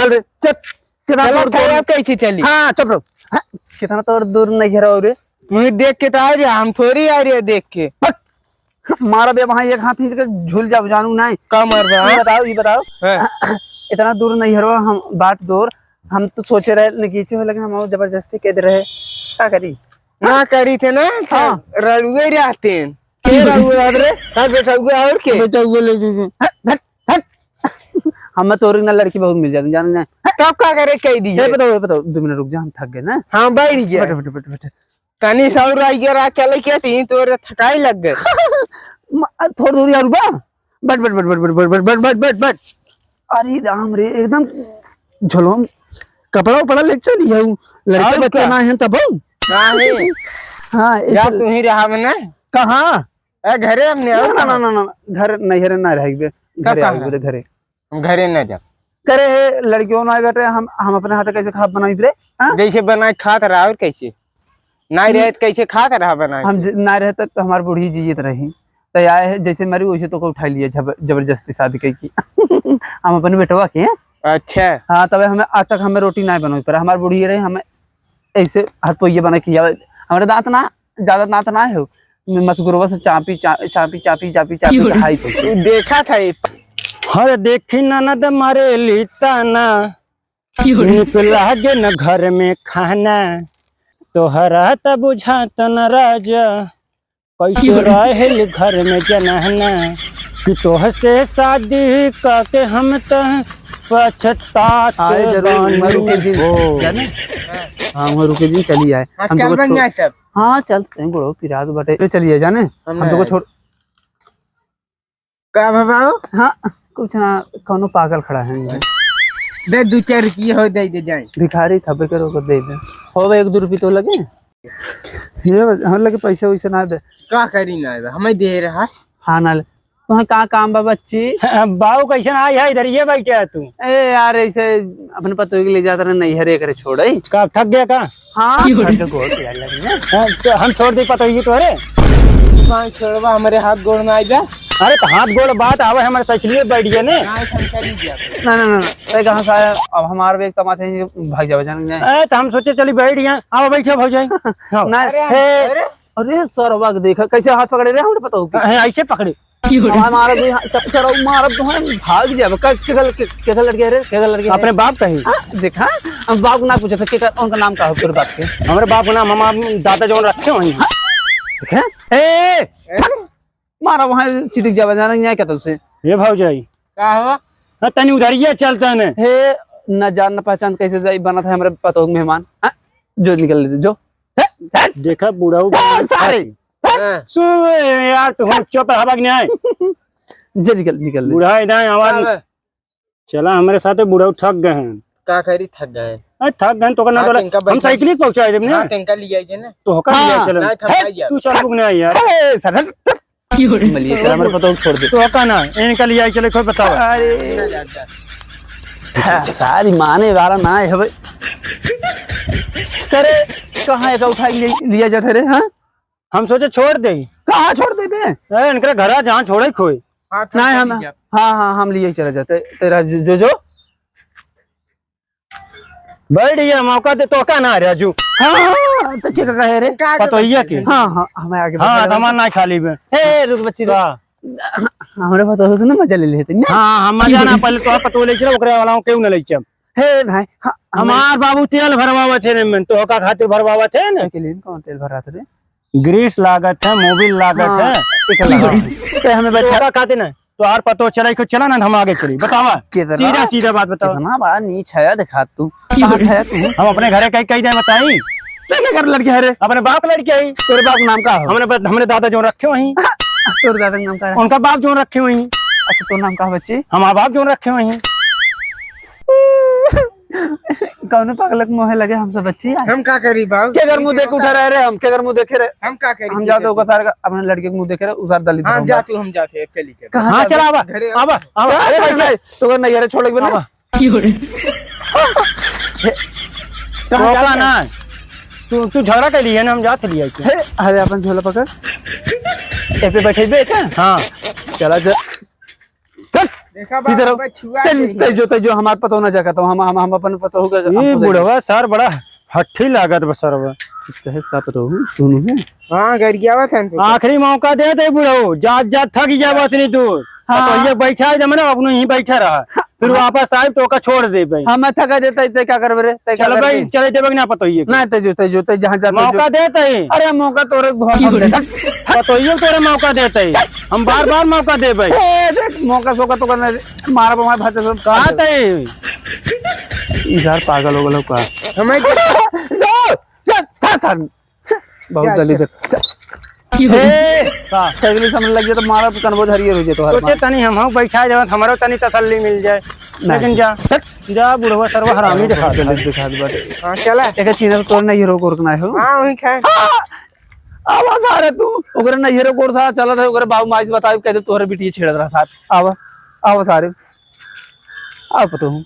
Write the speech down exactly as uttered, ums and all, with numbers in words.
चल रे, चल। कितना चलो, दूर, खराब दूर। कैसे चली? हाँ, चुप रहो। हाँ, कितना तोर दूर नैहर हो रे? तू ही देख के तो आ रहा, हम थोड़ी आ रहे देख के। हट। मारा बे वहाँ एक हाथ खींच के झूल जाओ, जानू नहीं। का मार बे, ये हाँ? बताओ, ये बताओ। हाँ। इतना दूर नैहर हो, हम बाट दूर, हम तो सोचे रहे नगीचे हो, लेकिन हम जबरदस्ती कह दे रहे। का करी? ना करी थे ना, हाँ। रड़ुए रहते हैं। के रड़ुए रहते रे? हाँ, बेटा हुआ और के? बेटा हुआ ले लीजिए। हट, हट, हट। हमें तोरे ना लड़की बहुत मिल जाते, जाने ना। तब का करे, कह दिए। ये बताओ, ये बताओ, दो मिनट रुक जा, हम थक गए ना। हाँ, बैठ गया। बैठ, बैठ, बैठ, बैठ। तनी सौर आई गया, रात चले के तीन तोरे थकाई लग गए। म-, थोड़ी दूर यार रुका। बैठ, बैठ, बैठ। अरे राम रे, एकदम झोलवा में कपड़ा उपड़ा लेके चली है। लड़के और बच्चा का? ना है तब। ना है। हाँ, जा ऐसे तू ही रहा में ना। कहाँ? ए, घरे हमने ना, और ना, ना, कहाँ? ना, ना, ना, घर नैहरे ना रह गए, का घरे कहाँ आवे है? घरे। हम घरे ना जा। करे है, लड़कियों ना आए बेटे, हम, हम अपने हाथ कैसे खाब बनाई रे? हाँ? जैसे बनाए खात रहा और कैसे? ना हम्म। रहे तो कैसे खात रहा बनाए हम के? ज-, ना रहे तो, तो हमार बूढ़ी जियत रही। तो आए है, जैसे मरी वैसे तो को उठा लिए जब-, जबरदस्ती शादी कई की। हम अपने बेटवा के हैं। अच्छा। हाँ, तबे हमें आज तक हमें रोटी ना बनाई पर हमार बूढ़ी रही, हमें ऐसे हाथ पोइये बना के, हमारे दांत ना ज्यादा दांत ना है, मसगुरवा से चापी, चा-, चापी, चापी, चापी, चापी, की हो रही? खाई थे। तू देखा था ये। हर देखी ननद मारे ली ताना, की हो रही? निक लागे न घर में खाना, तोहरा त बुझात न राजा, कैसे की हो रही? रहेल घर में जनाना, कि तोहसे शादी करके हम त पछतात आए जरूर, बानी वहाँ रुके जिन, हो। जाने? हाँ, वहाँ रुके जिन, चली आए। हाँ, हम चल तो बन छोड़- जाए तब। हाँ, चल, तैं गोड़ो पिरात बाटे। ले चलिए जाने, हम हम तो को नहीं। छोड़। का बाबा? हाँ, कुछ ना, कौनो पागल खड़ा है। दे, दो चार रुपये हो, दे दे जाए। भिखारी था, बेकर ओकर दे दे। हो बे, एक दो रुपये तो लगे। ये बस, हम लगे पैसे वैसे ना दे। का करी ना बे, हमें दे रहा। हाँ, ना ले। तुहें का काम बा, बच्ची? बाऊ, कैसन आई है? इधर ये बैठे है तू? ए यार, ऐसे अपने पतोह के ले जात रहे नैहर, एकरे छोड़े। का थक गया का? हाँ, की हो थक रही? गया, गोड़ पिरात लगी ना। हाँ, तो हम छोड़ दे पतोह ये तोरे? कहाँ छोड़बा, हमारे हाथ गोड़ में आई जा। अरे, तो हाथ गोड़ बात आवे, हमारे साइकिल में बैठ गया ने। हाँ, हम चली गया। ना, ना, ना, ना, ए, कहाँ से आया? अब हमारे भी एक तमाचा ही भाग जावे, जान जाए। ए, तो हम सोचे चली बैठ गया। आओ, बैठो, भौजाई। आओ। ना, अरे, हे, अरे। अरे, सरवा के देखा, कैसे हाथ पकड़े रे, हमरे पतोह के। ए, ऐसे पकड़े। की हो रही? हमार मारब भी, हाँ, च-, चलो, मारब तो हम भाग जाब। के, के, के, के लड़के रे? के लड़के रे? अपने बाप कही। हाँ, देखा, हम बाप को ना पूछे थे, के, उनका नाम का हो तोरे बाप के? हमरे बाप का नाम, हमार दादा जौन रखे वही। हाँ, देखे? ए, ए! मारा वहाँ चिटिक जाबा, जाना नहीं आया क्या तुझसे? ये भौजाई। का हो? हाँ, तनी उधरिया चलता ने। हे, न जान न पहचान कैसे जाई, बनत है हमरे पतोह के मेहमान। हाँ? जो निकल लेते, जो। हे, हे। देखा, बुढ़ऊ ए, सारे। हाँ। सुन यार, तू हम चुप रहा, भाग नहीं आए। जे निकल, निकल ले। बूढ़ा है ना, आवाज का बे? चला, हमरे साथे बुढ़ऊ थक गए हैं। का करी, थक गए हैं। अरे, थक गए हैं, तो का ना हाँ, बोला, तो इनका हम बैठा साइकिल ही पहुंचाए देब ना। हाँ, तो इनका ले आई जे ना। तो होका ले हाँ। चलन। ना, थक हे, जाइए। तू चल, रुक नहीं यार। हे, सर, हट, हट। की हो रही? मलिए, चला, हमरे पतोह छोड़ दे। तो होका ना, इनका ले आई चले, कोई बताओ। अरे। ना, जा, जा। हाँ, सारी माने वाला ना है भाई। करे, कहाँ एक उठा के ले, लिया जाता रे, हाँ? हम सोचे छोड़ दे। कहाँ छोड़ दे बे? ए, इनकरे घरा जहाँ छोड़े खोए। हाँ, तो नहीं, हम, चली जा। हाँ, हाँ, हम लिए चले जाते। तेरा जो, जो, जो। बैठ गया, मौका दे, तो का ना राजू? हाँ, हाँ, तो के का कहे रे? का पतोहिया के? हाँ, हाँ, हमें आगे हाँ, बैठा तो हमार ना खाली बे। ए, रुक बच्ची, रुक। का? हमरे पतोह से ना मजा ले लेते ना। हाँ, हाँ, मजा ना, पहले तो पतोह ले चला, ओकरे वाला क्यों ना ले चल? हे, नहीं, हाँ, हमें हमार बाबू तेल भरवावत है ने, तो का खातिर भरवावत है ने? साइकिल में कौन तेल भरात रे? ग्रीस लागत है, मोबिल लागत हाँ, है। एक लगा। ते हमें तो बैठा का खातिर ना, तो आर पतो चला, को चला ना, हम आगे चली। बतावा, कितना, सीधा, सीधा बात बतावा। कितना बड़ा नीच है, देखा तू। कहाँ है तू? हम अपने घरे कहीं, कहीं दे बताई। क्या, क्या कर लड़के है रे? अपने बाप लड़के आई। तेरे बाप नाम का हो? हमने ब-, हमने दादा जो रखे वहीं। तेरे दादा का नाम का है? उनका बाप जो रखे वहीं। अच्छा, तो नाम का है बच्ची? हमारा बाप जो रखे वहीं। कौनो पागलक मोहे लगे हमसे बच्ची आज। हम का करी बाबू? के घर मुंह देख उठा रहे रे हम, के घर मुंह देखे रे? हम का करी? हम जाते ओकर सारे का, अपने लड़के के मुंह देखे रे, उसार दलित हाँ, रहूंगा। जा तू, हम जाते हैं, चली जा। कहाँ हाँ, जाते? चला आवा, घरे आवा, आवा। कहाँ अरे जाना भाई, है? तो नैहरे छोड़ के बना। आवा। की हो रे? कहाँ रोका जाते? ना। तू, तू झगड़ा कर लिया ना, हम जाते लिया क्या? हे, अरे अपन झोला पकड़। ए पे बैठे बे का? हाँ। चला जा। चल। देखा बा, सीधे रहो। बा, छुआ तै, गई है। तै जो, तै जो, हमार पतोह ना जाका तो हम, हम, हम अपन पतोह का, ये हमको दे दे। बुढ़वा सर बड़ा हठी लागत बा सरवा। कुछ कहे इसका पतोह, सुनू है? हाँ, गरियावत हन तो। आखिरी मौका दे दे बुढ़ऊ, जात जात थक जाबो इतनी दूर। हाँ। तो ये बैठा है जमना, अपनो यहीं बैठा रहा। फिर हाँ। वापस आए तो ओका छोड़ देबे। हाँ, मैं थका देता, इतने क्या करबे रे? तै क्या चल भाई, करबे? चले देबे कि ना पतोहिए के? ना, तै जो, तै जो, तै जहाँ जात, तै जो। मौका देते ही। अरे, मौका तोरे घर की हम बोले? देता। पतोहिए तोरे मौका देते ही। हम बार बार मौका देबे। ए, देख, मौका सोका तो करना, मारा बमार भाते सब। कहाँ तै? ई यार पागल हो गलो का? हमें जो, जो, था, था। बहुत जा, जल्दी जा। देख। चल। ए, का? सगली समझ लग जाए तो मारा तो कनबो हरियर हो जाए तो हर सोचे बार। तनी हम बैठा जाओ, हमारो तनी तसल्ली मिल जाए। ना, लेकिन जा, जा। जा बुढ़वा सरवा हरामी दिखा दे। जल्दी दिखा दे बस। हाँ, चला। एक चीज तोर नहीं हीरो को रुकना है हो। हाँ, वही खाए। हाँ। आवा सारे तू, ओकरे नहीं हीरो को साथ चला था, ओकरे बाबू माई से बताओ, कह दे तोहरे बिटिया छेड़त रहा साथ। आवा, आवा सारे। आवा पतोहू।